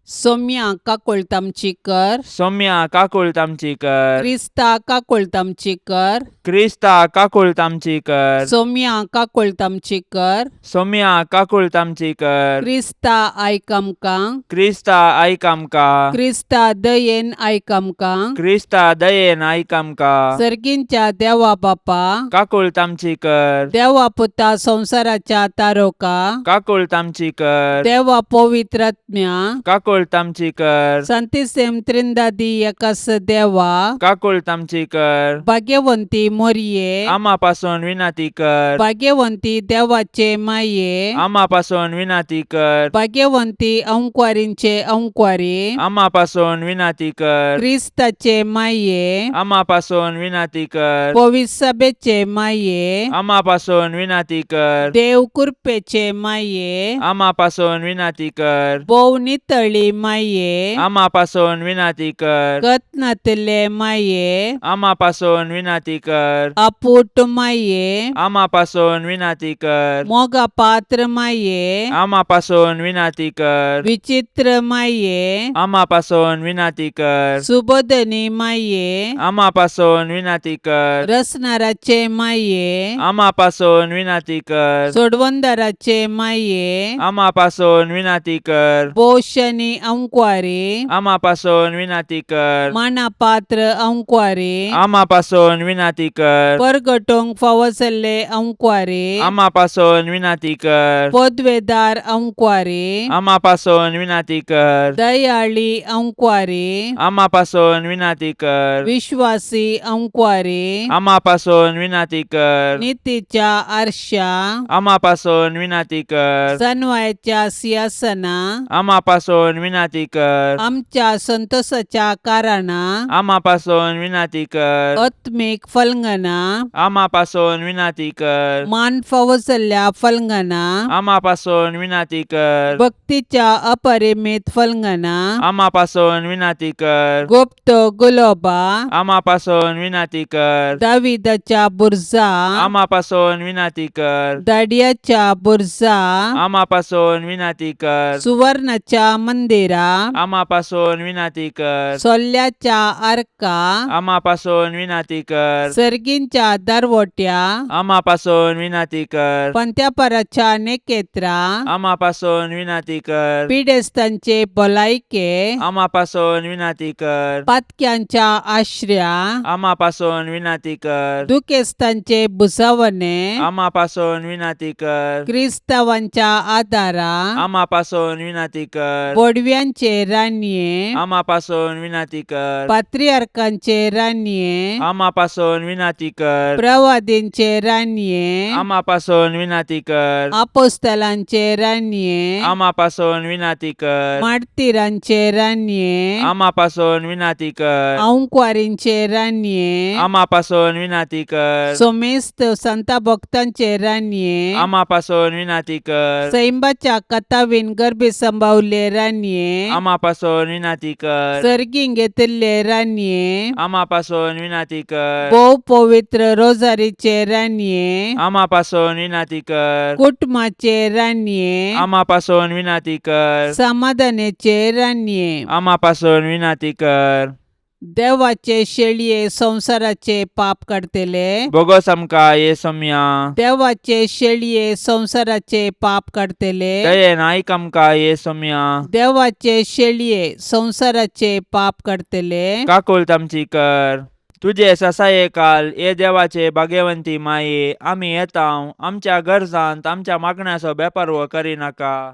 सोम्या काकुळट आमची कर. सौम्या काकुळट आमची कर. क्रिस्ता काकुळट आमची कर. क्रिस्ता काकुळट आमची कर. सोम्या काकुळट आमची कर. सौम्या काकुळट आमची कर. क्रिस्ता आयक आमकां. क्रिस्ता आयक आमकां. क्रिस्ता दयेन आयक आमकां. क्रिस्ता दयेन आयक आमकां. सर्गींच्या देवा बापा, काकुळट आमची कर. देवा पुता संवसाराच्या तारोका, काकुळट आमची कर. देवा पवित्रात्म्या, काकुळट आमची कर. संतिसेम त्रिंदादी एकास देवा, काकुळट आमची कर. भाग्यवंती मोरये, आमा पासून विनाती कर. भाग्यवंती देवाचे माये, आमा पासून विनाती कर. भाग्यवंती अंकवारींचे अंकवारी, आमा पासून विनाती कर. क्रिस्ताचे माये, आमा पासून विनाती कर. पविसभेचे माये, आमा पासून विनाती कर. देव कृपेचे माये, आमा पासून विनाती कर. भोव नितळी माये, आमा पासून विनाती कर. कत्नातले माये, आमा पासून विनाती कर. अपूट माये, आमा पासून विनाती कर. मोगा पात्र माये, आमा पासून विनाती कर. विचित्र माये, आमा पासून विनाती कर. सुबोधनी माये, आमा पासून विनाती कर. रसनाराचे माये, आमा पासून विनाती कर. सोडवंदाराचे माये, आमा पासून विनाती कर. पोशनी अंकवारी, आमा पासून विनाती कर. मानापात्र अंकवारी, आमा पासून विनाती कर. परगटोंक फावो जाल्ले अंकवारी, आमा पासून विनाती कर. पदवेदार अंकवारी, आमा पासून विनाती कर. दयाळी अंकवारी, आमा पासून विनाती कर. विश्वासी अंकवारी, आमा पासून विनाती कर. नितीच्या आरशा, आमा पासून विनाती कर. सनवायच्या सिंहासना, आमा पासून विनाती कर. आमच्या संतोषाच्या कारणा, आमा पासून विनाती कर. आत्मीक फलंगना, आमा पासून विनाती कर. मान फावो जाल्ल्या फलंगना, आमा पासून विनाती कर. भक्तीच्या अपरिमित फलंगना, आमा पासून विनाती कर. गुप्त गुलोबा, आमा पासून विनाती कर. दाविदाच्या बुरजा, आमा पासून विनाती कर. दाडियाच्या बुरजा, आमा पासून विनाती कर. सुवर्णाच्या मंदिरा, आमा पासून विनाती कर. सोल्ल्याच्या आर्का, आमा पासून विनाती कर. सर्गींच्या दरवट्या, आमा पासून विनाती कर. पंत्यापराच्या नेकेत्रा, आमा पासून विनाती कर. पिडेस्तांचे भलायके, आमा पासून विनाती कर. पातक्यांच्या आश्र्या, आमा पासून विनाती कर. दुखेस्तांचे भुजावणे, आमा पासून विनाती कर. क्रिस्तावांच्या आदारा, आमा पासून विनाती कर. बोडव्या बडव्यांचे रानये, आमा पासून विनाती कर. पात्रियार्कांचे रानये, आमा पासून विनाती कर. प्रवादींचे रानये, आमा पासून विनाती कर. आपोस्तलांचे रानये, आमा पासून विनाती कर. मार्तीरांचे रानये, आमा पासून विनाती कर. आंकवारींचे रानये, आमा पासून विनाती कर. सोमेस्त संता भक्तांचे रानये, आमा पासून विनाती कर. सैंबाच्या कथावीन गर्भे संभावले रानये, आमा पासून विनाती कर. सर्गीं घेतिल्ले रानये, आमा पासून विनाती कर. भोव पवित्र रोजारीचे रानये, आमा पासून विनाती कर. कुटुंबाचे रानये, आमा पासून विनाती कर. समाधानाचे रानये, आमा पासून विनाती कर. देवाचे शेळये संवसाराचे पाप काडतले, बोगोस आमकां ये सोम्या. देवाचे शेळये संवसाराचे पाप काडतले, दयेन आयक आमकां ये सोम्या. देवाचे शेळये संवसाराचे पाप काडतले, काकुळट आमची कर. तुजे ससाये काल ये देवाचे भाग्यवंती माये, आमी येता आमच्या गरजांत आमच्या मागण्याचो बेपारवो करिनाका,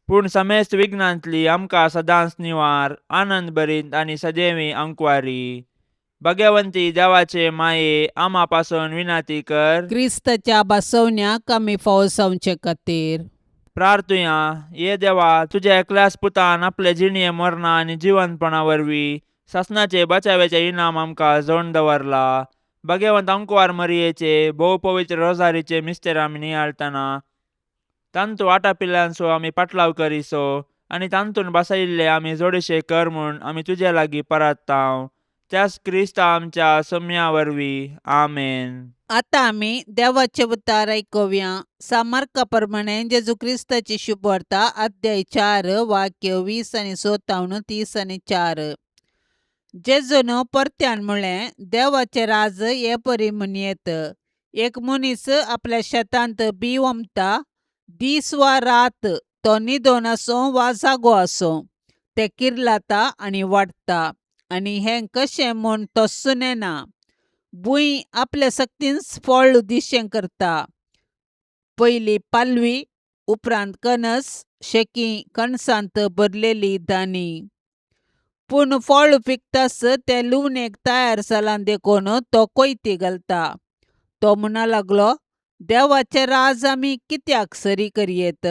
पूण समेस्त विघ्नांतली आमकां सदांच निवार, आनंद भरीत आनी सदैवी अंकवारी. भाग्यवंती देवाचे माये, आमा पासून विनाती कर. क्रिस्ताच्या बसवण्याक आमी फावो जावचे खातीर. प्रार्थुया. ये देवा, तुज्या एकल्याच पुतान आपले जिणये मरणा आनी जिवंतपणा वरवीं सासणाचे बचाव्याचे इनाम आमकां जोडून दवरला. भाग्यवंत अंकवार मरियेचे भोव पवित्र रोजारीचे मिस्तेर आमी नियाळतना तांतू आटापिल्ल्यांचो आमी पाटलाव करिसो आनी तांतून बसयिल्ले आमी जोडशे कर म्हूण आमी तुजे लागीं परात्तांव, त्याच क्रिस्ता आमच्या सोम्या वरवीं. आमेन. आतां आमी देवाचे उतार आयकुया. सामार्का प्रमाणे जेजू क्रिस्ताची शुभवार्ता, अध्याय 4, वाक्य 20 आनी 57 34. जेजून परत्यान म्हळें, देवाचें राज हे परी म्हणयेत. एक मनीस आपल्या शेतांत बी ओंपता. दीस वा रात तो न्हिदोन आसूं वा जागो आसूं, तें किर्लाता आनी वाडटा, आनी हें कशें म्हूण तो सुनेना. भूंय आपल्या सक्तीन फळ दिशें करता. पयली पालवी, उपरांत कणस, शेकी कणसांत भरलेली दाणी. पूण फळ पिकताच तें लुवणेक तयार जालां देखून तो कोयती घालता. तो म्हणा लागलो, देवाचें राज आमी कित्याक सरी करयेत,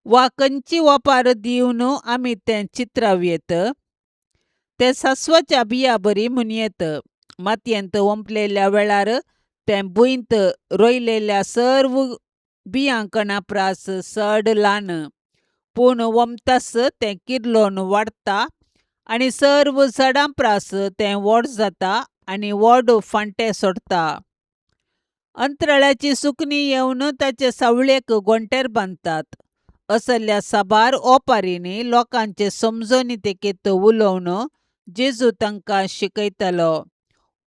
वा खंयची ओपार दिवन आमी तें चित्रावयेत? तें सासवाच्या बिया बरी म्हणयेत. मातयेंत ओंपलेल्या वेळार तें भुंयत रोयलेल्या सर्व बियां कणा प्रास चड ल्हान, पूण ओंपताच तें किर्लोन वाडटा आनी सर्व झाडां प्रास तें व्हड जाता आनी व्हड फांटे सोडटा. अंतराळाची सुकणीं येवन ताचे सावळेक गोंटेर बांदतात. असल्या साबार ओपारींनी लोकांचे समजणी तेकेत उलोवन जेजू तांकां शिकयतालो.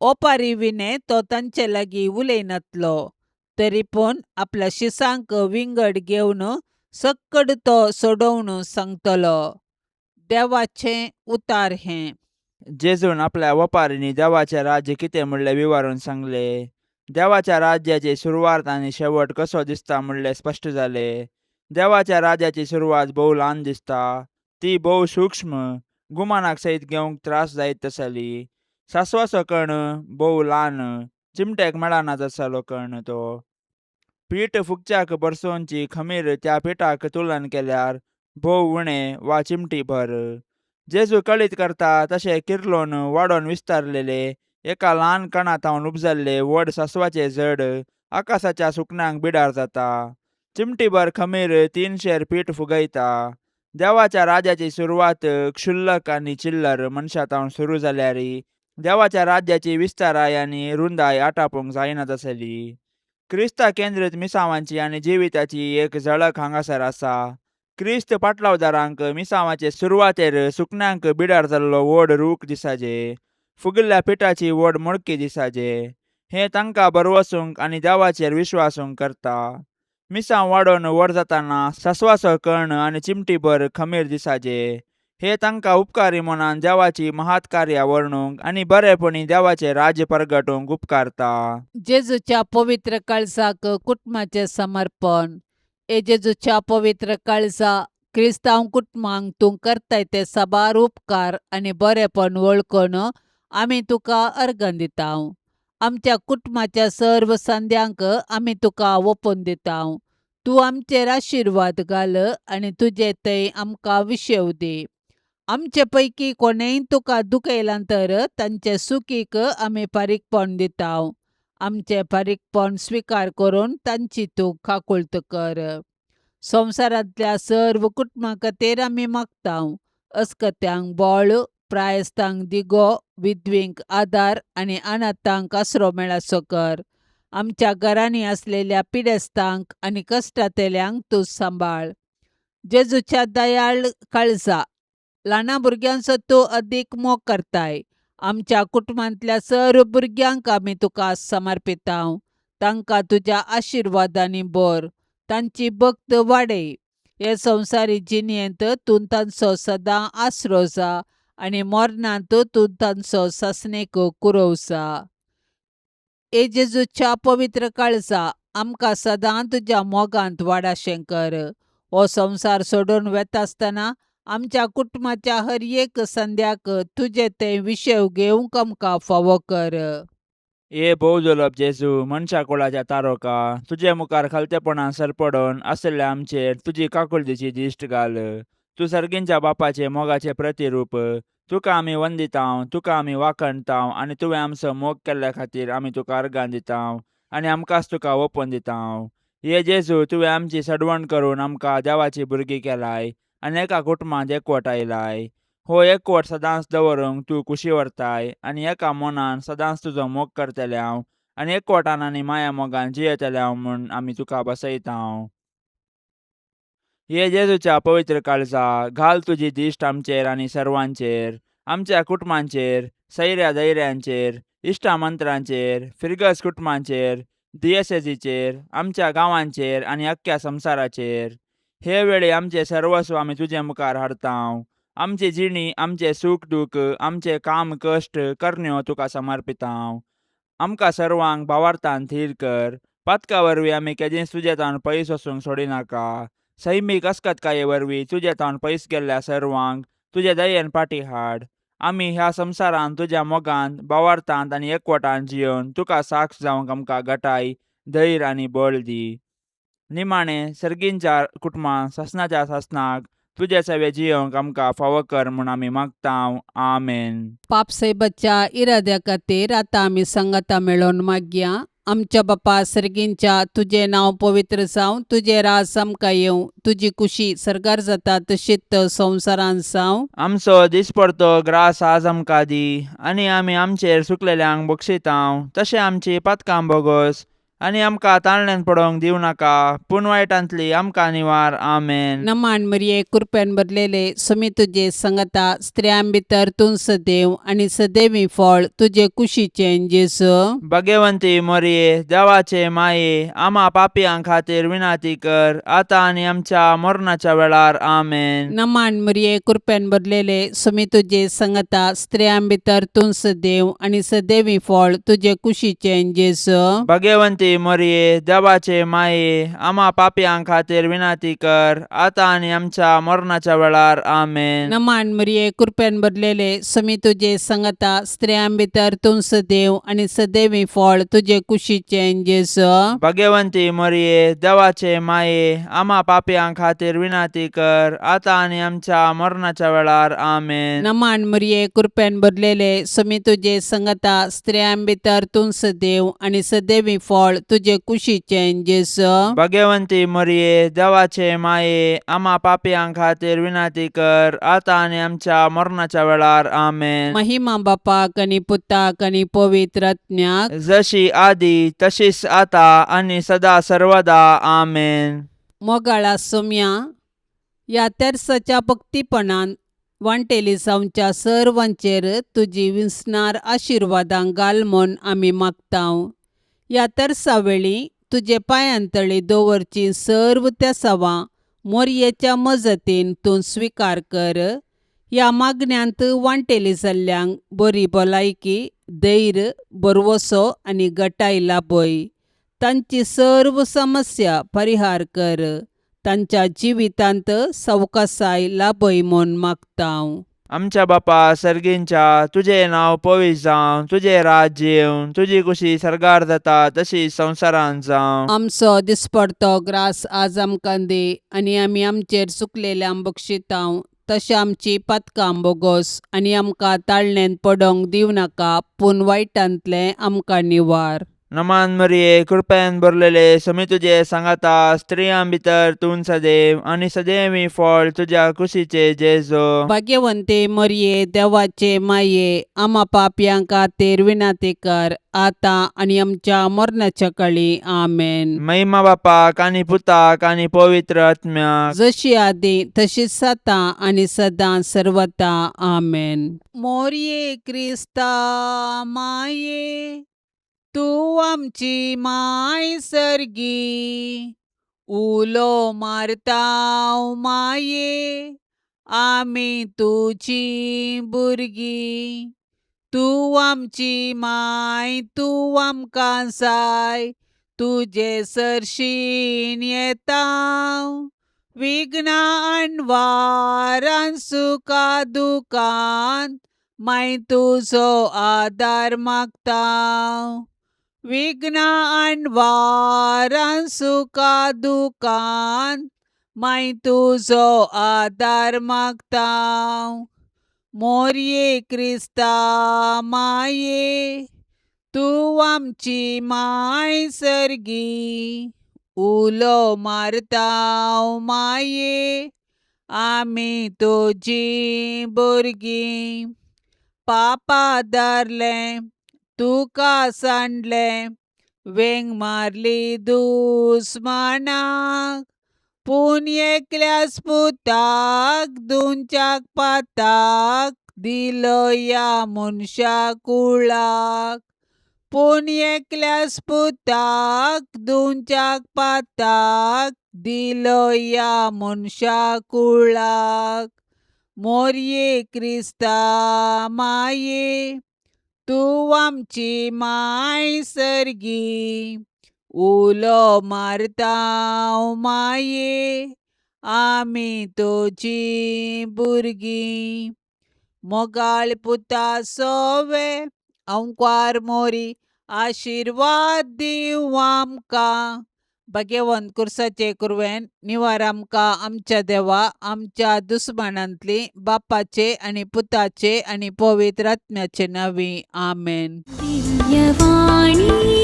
ओपारी विणे तो तांचे लागीं उलयनातलो, तरी पूण आपल्या शिसांक विंगड घेवन सक्कड तो सोडोवन सांगतलो. देवाचें उतार हें. जेजून आपल्या वपारींनी देवाचें राज्य कितें म्हणलें विवारून सांगलें. देवाच्या राज्याची सुरवात आनी शेवट कसो दिसता म्हणलें स्पश्ट जालें. देवाच्या राज्याची सुरवात भोव ल्हान दिसता, ती भोव सूक्ष्म, गुमानाक सयत घेवंक त्रास जायत तसली. सासवाचो कण भोव ल्हान, चिमट्याक मेळना तसलो कण तो. पीठ फुगच्याक बरसोवची खमीर त्या पिठाक तुलन केल्यार भोव उणें वा चिमटी भर. जेजू कळीत करता तशें किर्लोन वाडोवन विस्तारलेले एका ल्हान कणा थावन उपजल्ले व्हड सासवाचें झड आकाशाच्या सुकण्यांक बिडार जाता. चिमटीभर खमीर 3 शेर पीठ फुगयता. देवाच्या राज्याची सुरवात क्षुल्लक आनी चिल्लर मनशां थावन सुरू जाल्यारी देवाच्या राज्याची विस्ताराय आनी रुंदाय आटापूंक जायना तसली. क्रिस्ता केंद्रीत मिसावांची आनी जिविताची एक झळक हांगासर आसा. क्रिस्त पाटलावदारांक मिसावाचे सुरवातेर सुकण्यांक बिडार जाल्लो व्हड रूख दिसाजे, फुगिल्ल्या पिठाची व्हड मडकी दिसाजे. हें तांकां भरवसूंक आनी देवाचेर विश्वासूंक करता. मिसांव वाडोवन व्हड जाताना सासवाचो कण आनी चिमटीभर खमीर दिसाजे. हे तांकां उपकारी मनान देवाची महात कार्यां वर्णूंक आनी बरेपणी देवाचें राज्य परगटूंक उपकारता. जेजूच्या पवित्र काळजाक कुटुंबाचें समर्पण. हे जेजूच्या पवित्र काळजा, क्रिस्तांव कुटुंबांक तूं करताय ते साबार उपकार आनी बरेपण वळखून आमी तुका अर्गां दिता. आमच्या कुटुंबाच्या सर्व संद्यांक आमी तुका ओपून दिता. तूं आमचेर आशिर्वाद घाल आनी तुजे थंय आमकां विशेव दी. आमचे पैकी कोणेय तुका दुखयलां तर तांचे सुखीक आमी फारीकपण दिता. आमचें फारीकपण स्विकार करून तांची तूं काकुळट कर. संवसारांतल्या सर्व कुटुंबां खातीर आमी मागता. अस्कत्यांक बळ, प्रायस्तांक दिगो, विधवींक आदार आनी अनाथांक आसरो मेळासो कर. आमच्या घरांनी आसलेल्या पिडेस्तांक आनी कश्टांतल्यांक तूं सांबाळ. जेजूच्या दयाळ काळजा, ल्हाना भुरग्यांचो तूं अदीक मोग करताय. आमच्या कुटुंबांतल्या सर्व भुरग्यांक आमी तुका समर्पिता. तांकां तुज्या आशिर्वादांनी भर, तांची भक्त वाडय. हे संवसारी जिणेंत तूं तांचो सदां आसरो जा आनी मरणांत तूं तांचो सासणेक कुरोव जा. हे जेजूच्या पवित्र काळजा, आमकां सदां तुज्या मोगांत वाडाशें कर. हो संवसार सोडून वेता आसतना आमच्या कुटुंबाच्या हर एक संद्याक तुजे ते विशेव घेवंक आमकां फावो कर. हे भोवदुर्लभ जेजू, मनशा कुळाच्या तारोका, तुजे मुखार खालतेपणान सरपडून आशिल्ल्या आमचेर तुजी काकुळटीची दिश्ट घाल. तूं सर्गींच्या बापाचे मोगाचे प्रतिरूप. तुका आमी वंदितांव, तुका आमी वाखणतांव आनी तुवें आमचो मोग केल्ल्या खातीर आमी तुका अर्गां दितांव आनी आमकांच तुका ओपून दितांव. हे जेजू, तुवें आमची सडवण करून आमकां देवाची भुरगीं केलाय आनी एका कुटुंबांत एकवट आयलाय. हो एकवट सदांच दवरूंक तूं खुशी व्हरताय आनी एका मनान सदांच तुजो मोग करतले हांव आनी एकवटान आनी माया मोगान जियेतले हांव म्हूण आमी तुका बसयतांव. हे जेजूच्या पवित्र काळजा, घाल तुजी दिश्ट आमचेर आनी सर्वांचेर, आमच्या कुटुंबांचेर, सैऱ्या दैऱ्यांचेर, इश्टा मंत्रांचेर, फिरगज कुटुंबांचेर, दियसेजीचेर, आमच्या गांवांचेर आनी अख्ख्या संवसाराचेर. हे वेळी आमचे सर्वस्व आमी तुजे मुखार हाडतांव. आमची जिणी, आमचे सूख दूख, आमचे काम कश्ट करण्यो तुका समर्पितांव. आमकां सर्वांक भावार्थान थीर कर. पातका वरवीं आमी केदींच तुजे तावन पयस वचूंक सोडिनाका. सैमीक अस्कतकाये वरवीं तुजे तावन पयस गेल्ल्या सर्वांक तुजे दयेन फाटीं हाड. आमी ह्या संवसारांत तुज्या मोगान, भावार्थांत आनी एकवटान जियोवन तुका साक्ष जावंक आमकां गटाय, धैर्य आनी बळ दी. निमाणें सर्गींच्या कुटुंबां सासणाच्या सासणाक तुजे सवे जियोवंक आमकां फावो कर म्हूण आमी मागतांव. आमेन. पापसायबाच्या इराद्या खातीर आतां आमी सांगाता मेळोवन मागया. आमच्या बापा सर्गींच्या, तुजें नांव पवित्र जावं, तुजें राज आमकां येवं, तुजी खुशी सर्गार जाता तशीच संवसारांत जावं. आमचो दिसपडतो ग्रास आज आमकां दी आनी आमी आमचेर सुकलेल्यांक बक्षितांव तशें आमची पातकां बोगोस आनी आमकां ताळण्यान पडोवंक दिवं नाका, पूण वायटांतली आमकां निवार. आमेन. नमान मरिये, कृपेन भरलेले, सुमी तुजे संगता, स्त्रियां भितर तूं सदैव आनी सदैवी फळ तुजे कुशीचें जेजू. भगवंती मोरये, देवाचे माये, आमा पापयां खातीर विनंती कर, आतां आनी आमच्या मरणाच्या वेळार. आमेन. नमान मरिये, कृपेन भरलेले, सुमी तुजे संगता, स्त्रियां भितर तूं सदैव आनी सदैवी फळ तुजे कुशीचें जेजू. भगवंती मोरये, देवाचे माये, आमा पापयां खातीर विनंती कर, आतां आनी आमच्या मरणाच्या वेळार. आमेन. नमान मरिये, कृपेन भरलेले, सुमी तुजे संगता, स्त्रियां भितर तूं सदैव आनी सदैवी फळ तुजे कुशीचें जेजू. भगवंती मोरये, देवाचे माये, आमा पापयां खातीर विनंती कर, आतां आनी आमच्या मरणाच्या वेळार. आमेन. नमान मरिये, कृपेन भरलेले, सुमी तुजे संगता, स्त्रियां भितर तूं सदैव आनी सदैवी फळ तुजे कुशीचें जेजू. भगवंती मोरये, देवाचे माये, आमा पापयां खातीर विनंती कर, आतां आनी आमच्या मरणाच्या वेळार. आमेन. महिमा बापाक आनी पुताक आनी पवित्र आत्म्याक, जशी आदी तशीच आता आनी सदा सर्वदा. आमेन. मोगाळा सोम्या, ह्या तेर्साच्या भक्तीपणान वांटेली जावच्या सर्वांचेर तुजी विसणार आशिर्वादां घाल म्हूण आमी मागतांव. ह्या तेर्सा वेळी तुजे पांयांतळी दवरची सर्व तेसावां मोरयेच्या मजतीन तूं स्विकार कर. ह्या मागण्यांत वांटेली जाल्ल्यांक बरी भलायकी, धैर्य, भरवसो आनी गटाय लाभय. तांची सर्व समस्या परिहार कर. तांच्या जिवितांत सवकासाय लाभय म्हूण मागता. आमच्या बापा सर्गींच्या, तुजें नांव पवित्र जावं, तुजें राज्य येवं, तुजी कुशी सर्गार जाता तशी संवसारांत जावं. आमचो दिसपडतो ग्रास आज आमकां दी आनी आमी आमचेर चुकलेल्यांक बक्षितांव तशें आमची पातकां बोगोस आनी आमकां ताळणेन पडोंक दिवं नाका पूण वायटांतलें आमकां निवार. नमान मरिये, कृपेन भरलेले, समी तुजे सांगाता, स्त्रियां भितर तूं सदैव आनी सदैवी फळ तुज्या कुशीचे जेजो. भाग्यवंते मरये, देवाचे माये, आमा पापयां खातीर विनाती कर आतां आनी आमच्या मरणाच्या काळी. आमेन. महिमा बापाक आनी पुताक आनी पवित्र आत्म्याक. जशी आदी तशीच आतां आनी सदां सर्वता. आमेन. मोरये क्रिस्ता माये, तूं आमची माय सर्गी, उलो मारता माये, आमी तुजी भुरगीं. तूं आमची माय, तूं आमकां जाय, तुजे सरशीन येता, विघ्नां अणवारान सुखा दुखान माय तुजो आदार मागता, विघ्नां अणवारान सुखा दुखान माय तुजो आदार मागता. मोरये क्रिस्ता माये, तूं आमची माय सर्गी, उलो मारता माये, आमी तुजी भुरगीं. पापा धरलें तुका सांडलें, वेंग मारली दुस्मानाक, पूण एकल्याच पुताक दोनच्याक पाताक दिलो ह्या मनशा कुळाक, पूण एकल्याच पुताक दोनच्याक पाताक दिलो ह्या मनशा कुळाक. मोरये क्रिस्ता माये, तूं आमची माय सर्गी, उलो मारता माये, आमी तुजी भुरगीं. मोगाळ पुता सोवे अंकवार मोरी, आशिर्वाद दिवं आमकां. भाग्यवंत कुर्साचे कुरवेन निवार आमकां आमच्या देवा आमच्या दुस्मानांतली, बापाचे आनी पुताचे आनी पवित्र आत्म्याचे नांवी. आमेन. दिव्यवाणी.